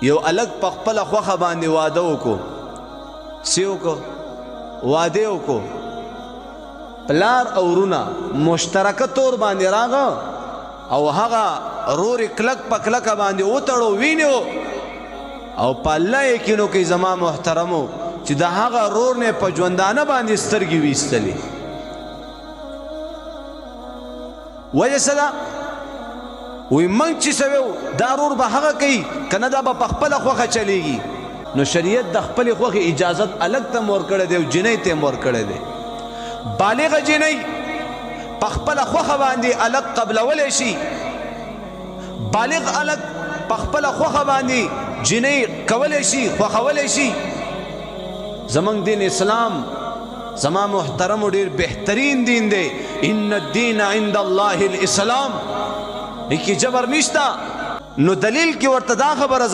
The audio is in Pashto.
یو الک په خپله خوښه باندې واده وکړو، څه وکړو؟ واده وکړو. پلار او ورونه مشترکه تور باندې راغه او هغه رور کلک په کلکه باندې وتړو، وینیو او په الله یقینو کې زما محترمو چې د هغه رور نه په ژوندانه باندې سترګې ویستلې. وجه څه ده؟ وی موږ چې څه ویو دا رور به هغه کوي که نه دا به په خپله خوښه چلیږي. نو شریعت د خپلې خوښې اجازت هلک ته هم ورکړی دی او جینۍ ته هم ورکړی دی. بالغه جینۍ په خپله خوښه باندې هلک قبلولی شي، بالغ هلک په خپله خوښه باندې جینۍ کولی شي، خوښولی شي. زمونږ دین اسلام زما محترمو ډیر بهترین دین دی. ان الدین عند الله الاسلام، کې جبر نشته. نو دلیل کې ورته دا خبره